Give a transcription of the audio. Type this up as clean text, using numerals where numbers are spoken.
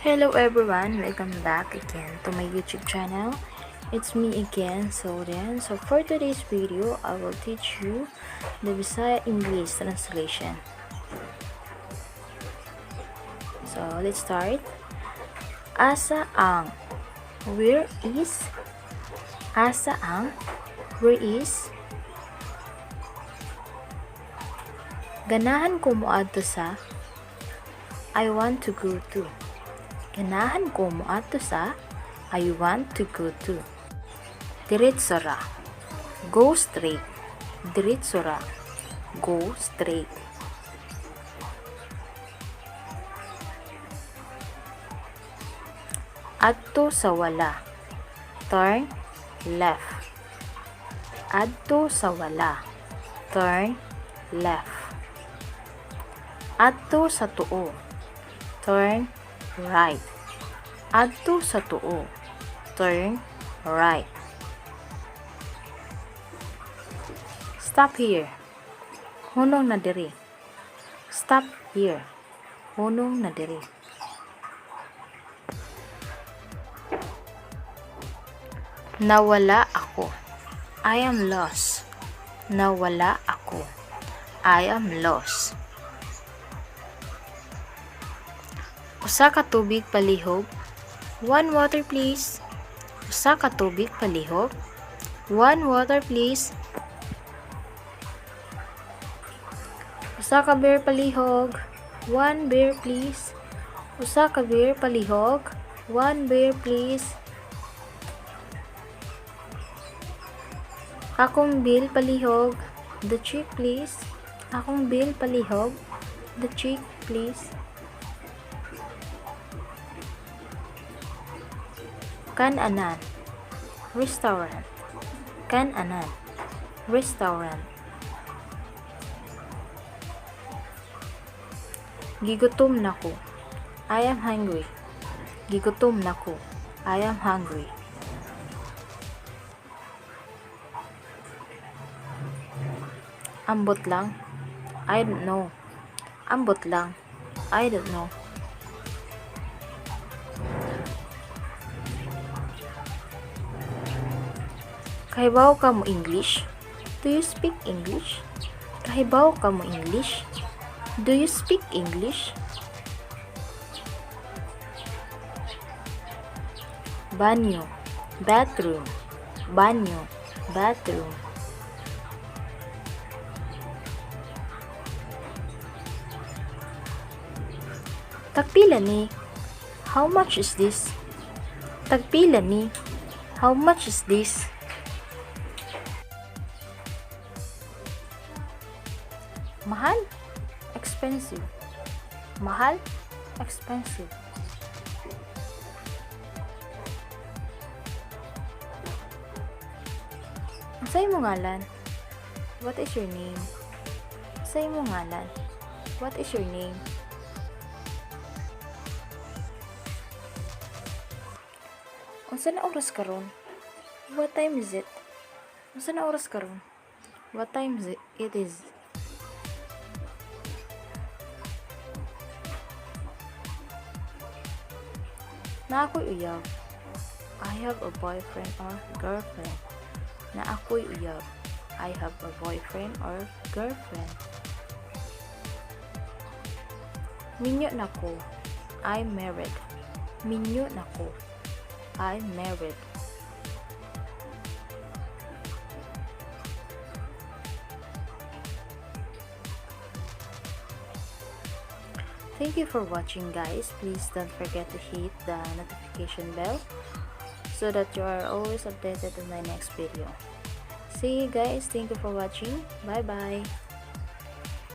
Hello everyone, welcome back again to my YouTube channel. It's me again, Soden. So for today's video, I will teach you the Bisaya English translation. So let's start. Asa ang, where is? Asa ang, where is? Ganahan ko moadto sa, I want to go to. Ganahan ko moadto sa, I want to go to. Diretso ra. Go straight. Diretso ra. Go straight. Adto sa wala. Turn left. Adto sa wala. Turn left. Adto sa tuo. Turn right. Adto sa tuo. Turn right. Stop here. Hunong na diri. Stop here. Hunong na diri. Nawala ako. I am lost. Nawala ako. I am lost. Usa ka tubig palihog. One water, please. Usa ka tubig palihog. One water, please. Usa ka beer palihog. One beer, please. Usa ka beer palihog. One beer, please. Akong bill palihog. The check, please. Akong bill palihog. The check, please. Kan-anan. Restaurant. Kan-anan. Restaurant. Gigutom na ko. I am hungry. Gigutom na ko. I am hungry. Ambot lang. I don't know. Ambot lang. I don't know. Kahibaw ka mo English? Do you speak English? Kahibaw ka mo English? Do you speak English? Banyo, bathroom. Banyo, bathroom. Tagpila ni? How much is this? Tagpila ni? How much is this? Mahal? Expensive. Mahal? Expensive. Unsay imong ngalan? What is your name? Unsay imong ngalan? What is your name? Unsa na oras karon? What time is it? Unsa na oras karon? What time is it? It is. Naa ko'y uyab. I have a boyfriend or girlfriend. Naa ko'y uyab. I have a boyfriend or girlfriend. Minyo na ko. I'm married. Minyo na ko. I'm married. Thank you for watching, guys. Please don't forget to hit the notification bell so that you are always updated on my next video. See you guys. Thank you for watching. Bye bye.